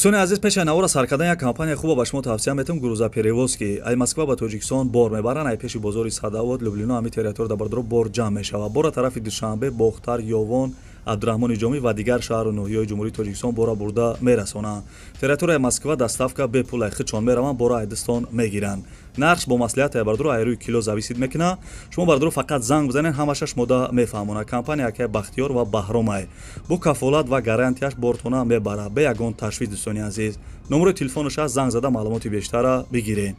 Дӯстони азиз, пеш аз навора сар кардан як компания хуба ба шумо тавсия метавам: «Грузоперевозки». Ай Москва ба Тоҷикистон бор мебаранд. Ай пеши бозори Садовод, Люблино, ҳами территория да, бардоро, бор ҷамъ мешавад. Бора тарафи Душанбе, Бохтар, Ёвон, Абдураҳмони Ҷомӣ ва дигар шаҳру ноҳияҳои Ҷумҳурии Тоҷикистон бора бурда мерасонанд. Территорияи Москва доставка бепул, ай худшон мераванд, бора айдистон мегиранд. Нархш бо маслиҳат, ай бардоро, ай рӯи кило зависит мекунад. Шумо, бардоро, фақат занг бизанед, ҳамаша шумода мефаҳмонад. Компания акай Бахтиёр ва Баҳромай бо кафолат ва гарантияш бортона мебарад, бе ягон ташвиш. Дӯстони азиз, номерои телефонаш аст, занг зада маълумоти бештара бигиред.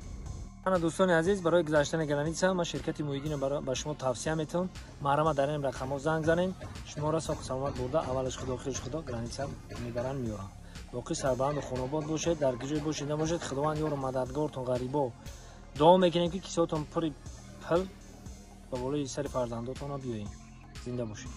Ана, дӯстони азиз, барои гузаштани граница ман ширкати Муҳиддино ба шумо тавсия метавам. Маҳрама дар ин рақамҳо занг занем, шуморо соҳу саломат бурда, аввалаш Худо, охираш Худо, граница мебаранд, меёранд. Боқӣ сарбаланду хонобод бошед, дар куҷое бошед набошед, Худованд ёру мададгортон. Ғарибо дуо мекунем, ки кисотон пури пул ба болои сари фарзандотона биёем. Зинда бошед.